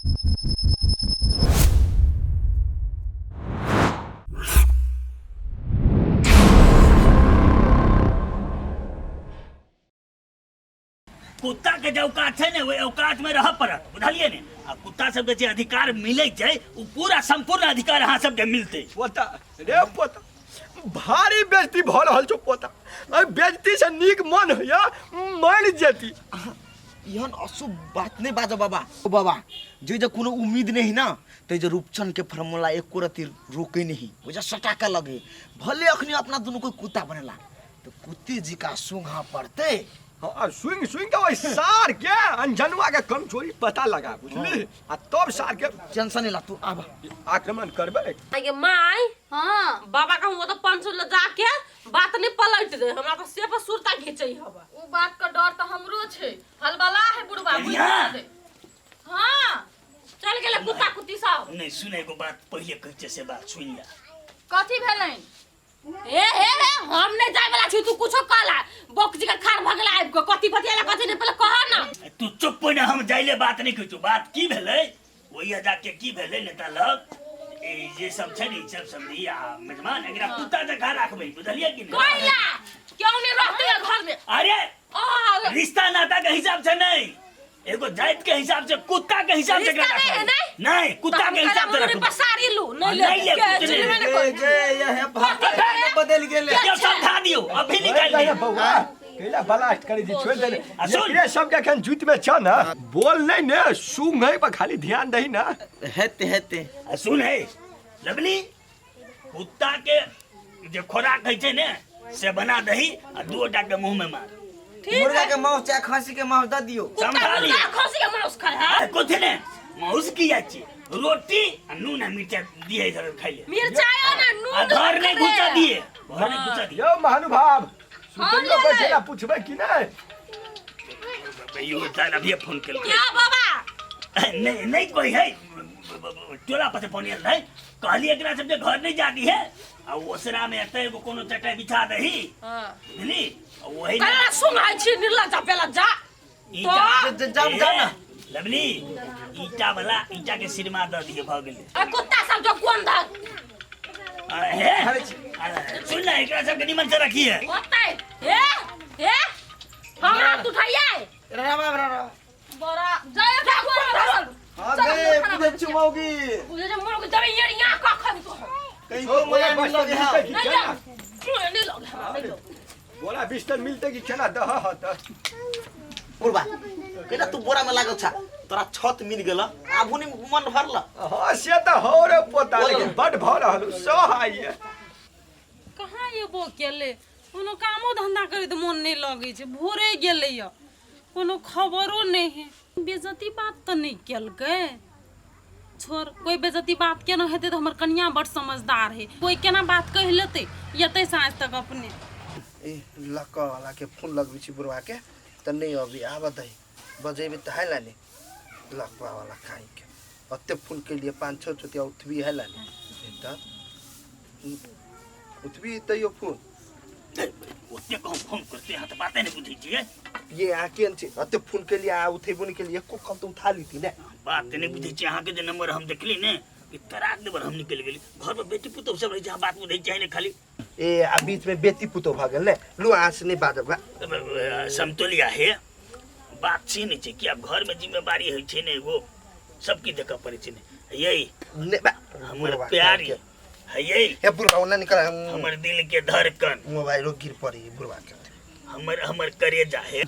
कुत्ता के जे औकात छै ने ओहि औकात में रहऽ पड़त, बुझलियै ने? आ कुत्ता सबके जे अधिकार मिलै छै ओ पूरा संपूर्ण अधिकार अहाँ सबके मिलतै। पोता रे पोता, भारी बेइज्जती भऽ रहल छौ पोता। एहि बेइज्जती से नीक मन होइया मरि जेती। एहन अशुभ बात नहीं बाजो बाबा। ओ बाबा, जे जे कोनो उम्मीद नहीं ना ते जे रूपचंद के फॉर्मूला एको रति रोके नहीं, ओ जे सटा के लगे भले अखनी अपना दोनों कोई कुत्ता बनेला तो कुत्ते जी का सूंघा पड़ते। हाँ, सुन सुन के ओहि सार के अनजनुआ के कमजोरी पता लगा, बुझली? आ तब सार के टेंशन नहीं ला, तू आब आक्रमण करबै। आगे माय। हाँ। बाबा का हुआ तो 500 ले जाके बात नहीं पलट दे, हमरा तो से पर सुरता घिचै हवा। उ बात का डर तो हमरो छै, हलबला है बुढ़वा, बुझ कनिया। गेलै। हाँ। चल गेलै कुत्ता कुत्ती सब। नहीं सुन, एगो बात पहिले कहै छै से बात सुन ला। कथी भेलै? ए हे हे, हम नहीं जाय वाला छी, तू कुछो कहला बोक जी के खार भगला आबि के कथी बतियाला कथी नहीं, पहिले कह ना। तू चुप पहिने, हम जाइले बात नहीं कहै छौ। बात की भेलै ओहिया जाके की भेलै नेता लग, ए जे सब छै ने, ई सब समझी आ मेजमान एकरा कुत्ता जकाँ राखबै, बुझलियै कि नहीं? कोइला क्यों नहीं रहते है घर में? अरे आ, रिश्ता नाता के हिसाब से नहीं, एगो जात के हिसाब से, कुत्ता के हिसाब से रिश्ता एकरा नहीं है, राखबै। नहीं? नहीं, कुत्ता के हिसाब से रखबै। पसारी लू, नहीं ले, नहीं ले, के कुछ नहीं। जुलमे नहीं जे, कोई। जे, यह है भात बदल गेले। क्यों समझा दियो, अभी निकाल ओए दियो। बौआ, कैला ब्लास्ट करै छी, छोड़ि दे। आ सुन। एकरे सबके एखन जूत में छ ना, बोल नहीं ने, सूंघै पर खाली ध्यान दही ना। हेते हेते। आ सुन हे लवली, कुत्ता के जे खोराक होइ छै ने से बना दही आ दूटा के मुंह में मार। ठीक मुर्गा है। के मांस चाहे खसी के मांस दऽ दियौ। कुत्ता समझा मुर्गा लिअ। खसी के मांस खाय है। अरे कथी ने मांस की जाइ छी, रोटी आ नून आ मिर्चा दिए इधर खाइले। मिर्चाई ना नून आ घर नहीं रखले। घुसा दिए, घर नहीं घुसा दिए। यौ महानुभाव, सुतैयो हाँ, बैठे ना पूछबै कि नहीं? यो चाल अभी फोन केलकै। क्या बाबा? नहीं नहीं कोई है, टोला पर से फोन आयल रहै, कहली एकरा सब जे घर नहीं जाती है आ ओसरा में एते एगो कोनो चटाई बिछा दही। हाँ। बुझली? आ वही कला सुनाइ छी निर्लज्जा बेलज्जा। ईटा तो जाओ, जाओ ना। लवली, ईटा वाला ईटा के सिरमा दऽ दिए भऽ गेलै। आ कुत्ता सब जो कोन धर। आ, हे, आ, सुन ना, एकरा सबके निमन से रखिए। ओतै, हे, हे, हमरा तू उठाइए। रा रा रा रा। बड़ा जय ठाकुर। हाँ चल, गे, खाना बुझे छी मौगी। बुझे जे मोर के जरे ये यहाँ कखन तो। कहीं को मजा नहीं लगे है। नहीं जा। नहीं लगे हमरा, नहीं लगे। बोरा बिस्तर मिलते कि केना दह हत। बुढ़बा, केना तू बोरा में लागल छा? तोरा छत मिल गेल, आबू नहीं मन भरल। हाँ, से तऽ हो रे पोता, लेकिन बड भऽ रहल सह आइए। कहाँ एबो केले? कोनो कामो धंधा करे तऽ मोन नहीं लगै छै। भोरे गेलै यऽ, कोनो खबरो नहीं है। बेइज्जती बात तऽ नहीं केलकै। छोड़, कोई बेइज्जती बात केना हेतै तऽ हमर कनिया बड़ समझदार है, कोई केना बात कहि लेतै? एतै साँझ तक अपने। ए लक्का वाला के फोन लगबै छी बुढ़वा के तऽ नहीं अभी आबऽ दही, बजेबै तऽ है लाने लक्का वाला खाई के ओते फोन के लिए 5-6 चोतिया उठबी है लाने तऽ उठबी तैयो फोन। ओते कहूँ फोन करते हैं तऽ बाते नहीं बुझै छियै। ये अहाँ केहन छी? ओते फोन के लिए आ उठेबो नहीं के लिए, एको कल तऽ उठा लीती ने। बात नहीं बुझै छियै, अहाँके जे नंबर हम देखली ने कि तराक देबर हम निकलि गेली। घर पर बेटी पुतोह सब रहै छै, अहाँ बात बुझै छियै ने खाली। ए आ बीच में बेटी पुतोह भऽ गेल ने, लू अहाँ से नहीं बाजब गा। समतोलिया हे, बात से नहीं छै कि आब घर में जिम्मेवारी होइ छै ने, एगो सब किछु देखऽ पड़ै छै ने। यही ने बा, हमर बुढ़वा प्यारी के। है, यही हे बुढ़वा ओना निकल, हमर दिल के धड़कन, मोबाइलो गिर पड़ी बुढ़वा के। हमर हमर करेजा है।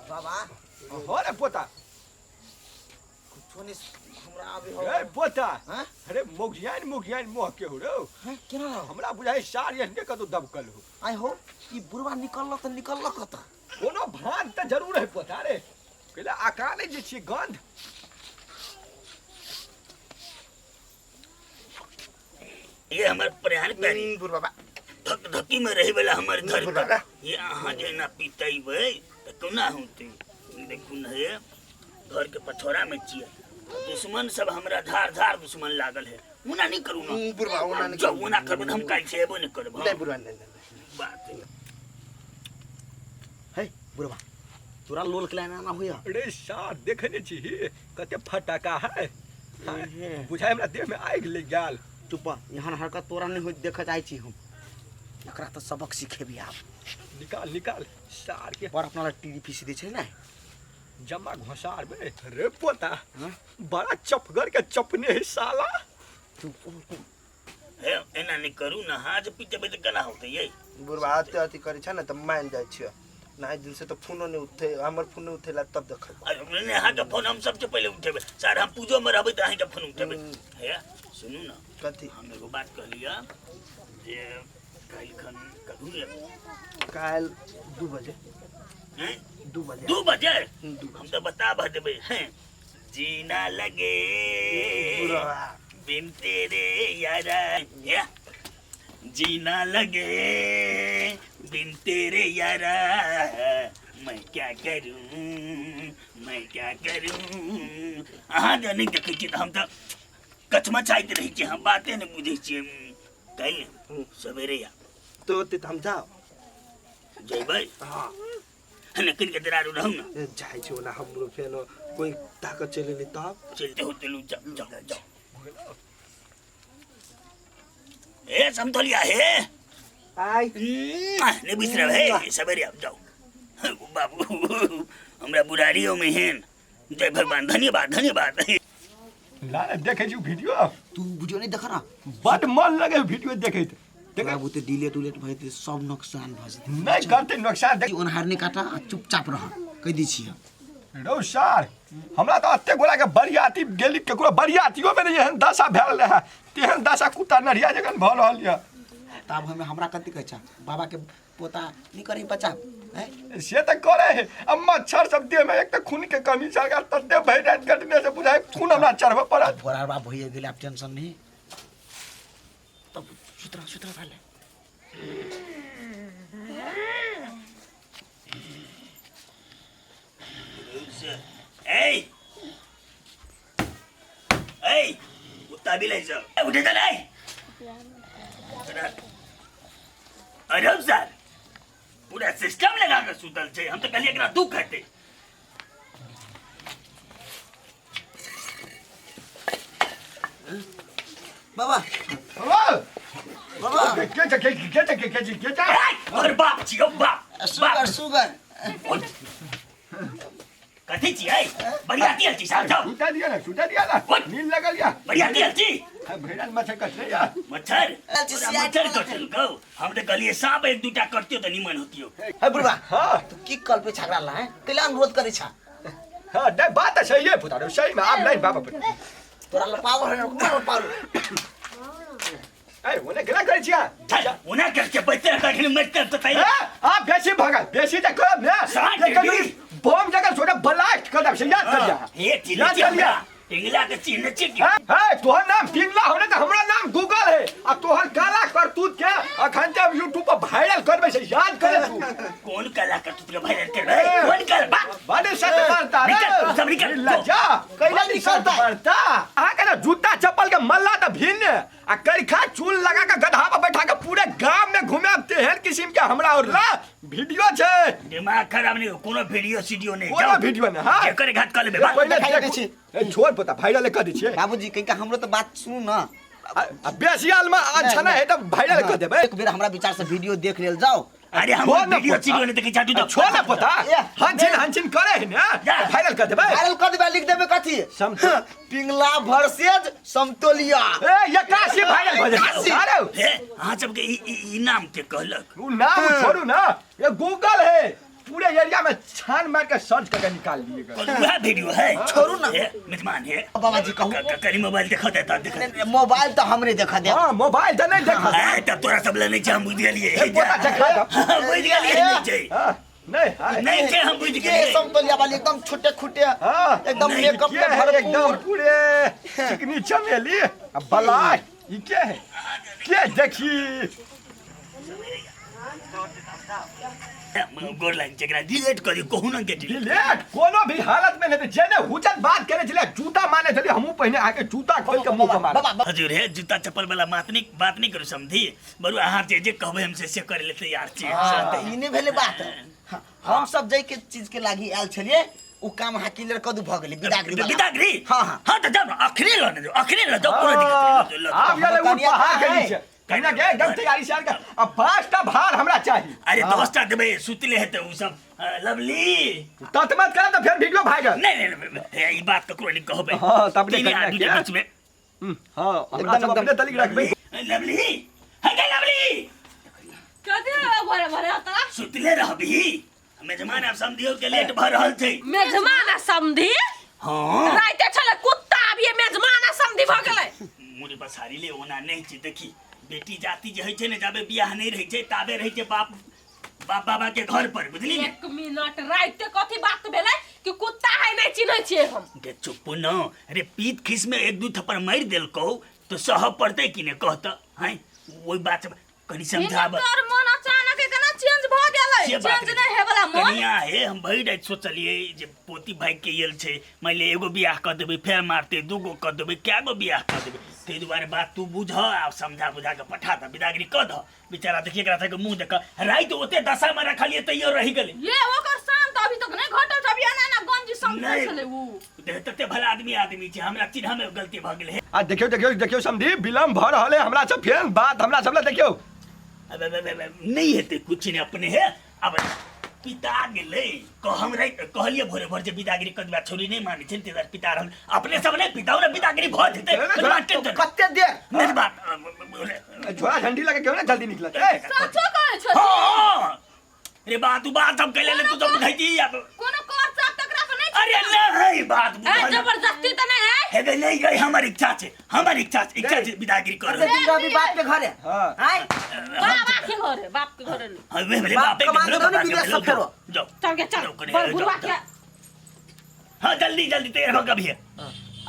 बाबा। हो रे पोता। कुछो नहीं हमरा आबे हो। ए पोता। हाँ? अरे मोगियान मोगियान मोह के हो रे। हाँ, केना हो? हमरा बुझाइ सार एहने कतौ दबकल हो। आइ हो, ई बुढ़वा निकलल तऽ निकलल कतऽ? कोनो भान तऽ जरूर है पोता रे। कैला अकाने जे छियै गंध। ये हमर प्राण प्यारी। बुढ़वा बा। धक धकी में रहे वाला हमर धड़कन। बुढ़वा। ये अहाँ जे एना पितेबै तऽ कोना होतै? देखू ने हे, घर के पछोड़ा में छियै, दुश्मन सब हमरा धार धार दुश्मन लागल है। ओना नहीं करू ना। बुढ़वा, ओना नहीं जब करू। ओना करबै तऽ हम काल्हि से एबो नहीं करब। नहीं बुढ़वा, नहीं, नहीं, नहीं। बात है बुढ़वा, तोरा लोल के लाइन आना होइया। अरे सार देखे नहीं छी कते फटाका है। बुझाय हमरा देह में आगि लग गेल। चुप, यहाँ हरकत तोरा नहीं हो देखे चाहे छी हम। एकरा तो सबक सिखेबी आब। निकाल निकाल सार के। बड़ अपना टीवी फीस दै छै ने। जमा घोसार बे रे पोता। बड़ा चपगर के चपने है साला। हे एना नहीं करू ना, हाथ पीटे बे केना होते ये। बुढ़बा अते अथी करै छै ने तऽ मानि जाइ छियै। ना दिन से तो फोनो नहीं उठे, हमर फोन नहीं उठेला तब देखै। अरे नहीं, अहाँ के फोन हम सबसे पहले उठेबे सर, हम पूजो में रहबै तऽ अहाँ के फोन उठेबे। हे सुनू ना। कथी? हम एगो बात कहलियै जे काल्हि खन कखन एबै? काल्हि 2 बजे। हैं? 2 बजे। 2 बजे? 2 हम तो बता देबै। हैं जीना लगे बिन तेरे यारा, या जीना लगे बिन तेरे यारा, मैं क्या करूं मैं क्या करूं। अहाँ जे नहीं देखै छियै तऽ हम तऽ कचमचाइत रहै छियै, हम बाते नहि बुझै छियै। काल्हि सवेरे आ तो ओते तऽ हम जाउ। जयबै? हाँ। ने कनिके देर आरो रहू ने। ए, जाइ छी ओना हमरो फेनो कोई ताकत चलि एलै तब। चलिते होते लू, जाउ जाउ जाउ। ए समतोलिया हे आइ नहीं बिसरब हे, सवेरे आब जाउ। बाबू हमरा बुढ़ारियो में हेन। जय भगवान, धन्यवाद धन्यवाद। ला देखे छी वीडियो। तू वीडियो नहीं देख ना? बड मन लगे वीडियो देखैत। तोरा बुते डिलेट उलेट भए जेतै, सब नुकसान भऽ जेतै। नहीं करते नुकसान देख। ओनहार नहीं काटा आ चुपचाप रह कहि दै छियै। रौ सार हमरा तऽ एते गोरा के बरियाती गेली, केकरो बरियातियो में नहीं एहन दशा भेल रहे, तेहन दशा कुत्ता नढ़िया जखन भऽ रहल यऽ। तब हमे हमरा कथी कहै छ बाबा के पोता नहीं करी बचा हैं? से तऽ करे है। अब मच्छर सब देह में एक तऽ खून के कमी चल गया, तते भरि राति कटने से बुझाय खून हमरा चढ़बऽ पड़त। भोरार बाप भइए गेलै, आब टेंशन नहीं। तब सुतरा सुतरा भेलै। ए ए कुत्ता भी ले जाओ। ए, उठे चल, ए। अरे सर पूरा सिस्टम लगा के सुतल छै, हम तो कहलिए एकरा दुख हेतै। बाबा बाबा के के के के के के के के अरे बाप छियौ बाप। सुगर सुगर कथी छियै? बरियाती आयल छी साहब, जाउ। सुता दिया ना, सुता दिया ना। नींद लगल या। बरियाती आयल छी। भेड़ल मच्छर कटले या। मच्छर? मच्छर कटल गौ। हम तऽ कहलियै साँप एक दूटा कटतियो तऽ निमन होतियो। हे बुढ़बा, हां तू की कल पे झगड़ा ला है? कैला अनुरोध करै छा? हां, नहीं बात तऽ सही है पुता, सही में आब नहीं बाबा। तोरा ल पावर है, मारो पावर। ए ओने केना करै छियै? ओना करके बैठते कखन मरते तऽ तै। आ बेसी भगल, बेसी तऽ करब ने। बम जगह छोटा ब्लास्ट कर देब से याद कर जा। हे चिल्ला चिल्ला पिंगला के चिन्ह छी की? हे तोहर नाम पिंगला होने त हमरा नाम गूगल है। आ तोहर काला करतूत के अखन ते यूट्यूब पर वायरल करबे से याद करे तू। कौन काला करतूत के वायरल करबे? कौन कर बा? बड़े सत मारता रे। निकल सब निकल लजा कैला निकलता मारता। आ के ना जूता चप्पल के मल्ला त भिन्न आ करखा चूल लगा के गधा पर बैठा के पूरे गांव में घुमे तेहन किस्म के हमरा और ला वीडियो छे। दिमाग खराब नहीं हो, कोनो वीडियो सीडियो नहीं। कोनो वीडियो नहीं, हां। एकर घात कर लेबे। पहिले देखाइ देख दै छी। ए, छोड़ पता वायरल कर दै छियै। बाबूजी कहीं हमरो तो बात सुनू ना। आ बेसी आल में अच्छा ना है त वायरल कर देबै। एक बेर हमरा विचार से वीडियो देख लेल जाओ। अरे हम छोड़ ना वीडियो पोता। सीडियो नहीं देखै चाहतू तो। छोड़ ना पोता। हंसिन हंसिन करे है ना, वायरल कर देबै। वायरल कर देबै, लिख देबै कथी? पिंगला वर्सेज समतोलिया। ए 81 वायरल भ जेतै। अरे हे अहाँ सबके ई ई नाम के कहलक? उ नाम छोड़ू ना, ये गूगल है, पूरे एरिया में छान मार के सर्च करके निकाल लिए गए। वह वीडियो है, छोड़ू ना। हे मिजमान है बाबा जी कहू। करी मोबाइल देखा देता, देखा। मोबाइल तो हमरे देखा दे। हां मोबाइल तो नहीं देखा। ए तब तोरा सब ले नहीं छै, हम बुझ गेलिए। पोता देखा दे। बुझ गेलिए नहीं छै। हां नहीं, हां नहीं छै, हम बुझ गेलिए। समतोलिया वाली एकदम छोटे खुटे, एकदम मेकअप के भरपूर, एकदम पूरे चिकनी चमेली आ बलाय। ई के है? के देखी? गोर लाइन छै, एकरा डिलीट करी कोहुना के डिलीट। डिलीट कोनो भी हालत में नहीं। जेने हुचत बात करे छले जूता माने छले, हमहू पहिने आके जूता खोल के मुंह पर मारे। हजूर हे जूता चप्पल वाला बात नहीं करू समझी। बरु अहाँ जे जे कहबै हम से करे ले तैयार छी। ई नै भेलै बात। हम सब जाय के चीज के लागी आयल छलिए, उ काम अहाँ क्लियर कऽ दू, भऽ गेलै बिदागरी वाला। बिदागरी? हाँ, हाँ। हाँ, तऽ जाउ ने, अखने लऽ ने जाउ, अखने लऽ जाउ, कोनो दिक्कत नहि, लऽ जाउ। आब गेलै ऊँट कनिया पहाड़ के कहाँ है? नीचे। कनिया के एकदम तैयारी से आयल के। आ 5टा भार हमरा चाही। अरे 10टा देबै, सुतले हेतै उ सब। लवली। तत मत कर तऽ फेर वीडियो भागल। नहीं, नहीं, नहीं, नहीं, हे, ई बात ककरो नहीं कहबै। हाँ, तब तीन कनिया आदमी के के। बीच में। हाँ, हमरा एकदम, सब अपने एकदम। तलिक रखबै। लवली, हे गे लवली। कथी है भरे भरे हतरा? सुतले रहबही? मेजमान आब समधियो के लेट भऽ रहल छै। मेजमान आ समधी? हाँ। राइते छलै कुत्ता, अभी मेजमान आ समधी भऽ गेलै। मुड़ी पसारी ले, ओना नहि छै। देखी, बेटी जाति जे होइ छै ने, जाबे बियाह नहि रहै छै ताबे रहै छै बाप बाप बाबा के घर पर, बुझली ने? एक मिनट, राइते कथी बात भेलै कि कुत्ता है नहि चिन्है छियै हम? गे चुप न अरे, पीत खीस में एक दू थप्पड़ मारि देलकौ तऽ सहऽ पड़तै कि नहि कहत? हैं, ओहि बात सब कनि समझाब। हिनकर मन अचानक केना चेंज भऽ गेलै? से बात चेंज नहि हेवला मन। कनिया हे, हम भरि राति सोचलियै जे पोती भागि के आयल छै, मानि ले एगो बियाह कऽ देबै फेर मारतै, दूगो कऽ देबै, कए गो बियाह कऽ देबै, ताहि दुआरे बात तू बुझह आ समझा बुझा कऽ पठा दह, बिदागरी कऽ दह। बेचारा देखिए एकरा सबके मुँह देख राति ओते दशा में रखलियै तैयो रहि गेलै। ये ओकर शान तऽ अभी तक नहि घटल छै, अभी एना एना गंजी समझै नहि। छलै उ। देख, तते भला आदमी आदमी छै, हमरा चिन्ह में गलती भऽ गेलै। आ देखियौ देखियौ देखियौ समधी, विलम्ब भऽ रहल है हमरा सब, फेर बात हमरा सब लए देखियौ। अब, अब, अब, अब, नहीं हेतै कुछ नहि अपने हे। अब पिता गेलै, कह हम राति कहलियै भोरे भोर जे बिदागरी कऽ देबै, छोरी नहि मानै छै ने, ताहि दुआरे पिता रहल अपने सब नहि पिताओ ने, बिदागरी भऽ जेतै। अरे, कते देर? नहि बात। झोला झंडी लगे क्यों ना जल्दी निकलत ए? सचो कहै छथिन? हाँ रे बात, तू बात सब कैले तू सब बुझै छी अब। कोनो कर चाप तकरा पर नहि? अरे नहीं, बात ए बुझल जबरदस्ती तऽ नहि है? हे गे, नहीं गई, हमर इच्छा छै, हमर इच्छा छै, इच्छा छै बिदागरी कर। कते दिन रहबी बाप के घरे? हाँ। आँय? बाबा के घरे, बाप के घरे नहीं। हाँ, वे भेलै बाप बापे के कमा घरे, के दो ने बापे के विदेश घरे, से फेरो। जाओ। चल गे चल। जाओ कने, बड़ जाओ, बुढ़वा जाओ। के। हाँ, जल्दी जल्दी तैयार हो कभी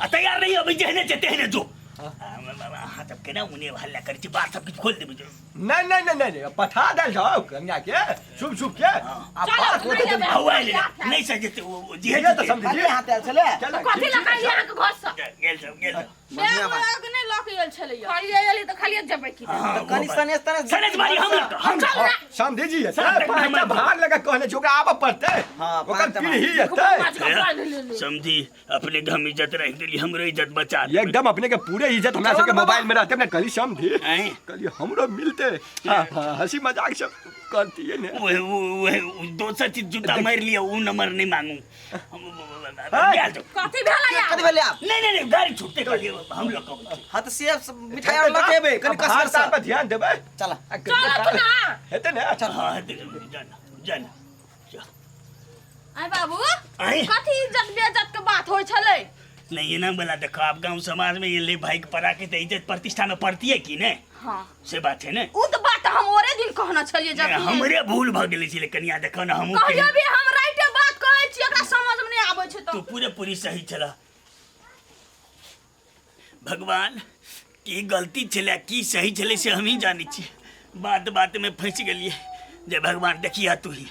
आ तैयार नहीं हो अभी, जेहने छै तेहने जो। अहाँ सब केना उने हल्ला करै छी, बात सब किछु खोलि देबै जो। नहीं नहीं नहीं नहीं नहीं, पठा देल जाओ कन्या के शुभ शुभ के आ चलो, बात होते नहीं जल्दी। लेबै। हौ आइले नहीं सजेते ओ जे ये तो समझी कते हाथ आयल छलै? चलो, कथी ठीक लऽ छै। के अहाँके घर से? गेल सब, गेल सब। बैग वैग नहि लऽ के गेल छलैया? खाली एली तऽ खाली जेबै की? हाँ, तऽ कनि वो बात। सनेस तनेस। सनेस बारी हम लग हम चल ना। समझी जी, सब तक 5टा हमर- भार लगा कहने छै, ओकरा आबऽ पड़तै। हाँ, ओकर 5टा भार। पीढ़ी एतै। माछ के बान्हि लेली। समझी, अपने घर इज्जत रह गेली, हमरो इज्जत बचा देबै। एकदम अपने के पूरे इज्जत हमरा चलो सबके ना बाबा। मोबाइल में रहते ने। कहली समझी, आँय? कहली हमरो मिलते। हाँ, हाँ, हंसी मजाक सब करती ने। वो दोसर चीज जूता मारि लिअ, उ नंबर नहीं मांगू। हाँ। गेल जाउ। कथी भेलै यार? कथी भेलै आब? नहीं नहीं नहीं, गाड़ी छूटते कहलिए हम लोग कहबै। हाँ, तऽ सेब सब मिठाई आर लऽ के एबै कनि भार कसगर तार से। पर ध्यान देबै। चल। आ, चल तू ना। हेतै ने? हाँ, हेतै, जाना जाना जा। आय बाबू। आँय? कथी इज्जत बेइज्जत के बात होइ छलै? नहीं, एना वाला देखो, आप गांव समाज में ये ले भाई के पड़ा के तो इज्जत प्रतिष्ठा में पड़ती है कि नहीं? हाँ। से बात है ने। उ तऽ बात हम ओरे दिन कहने छलियै नहीं, जब हमरे भूल भ गेलै छलै कनिया, देखो ने हमहूँ कहियो भी हम राइटे बात कहै छी, एकरा समझ में नहि आबै छै। तू तऽ पूरे पूरी सही छला। भगवान, की गलती छलै की सही छलै से हमही जानै छी, बात बात में फंसि गेलियै। जय भगवान, देखिया तू ही।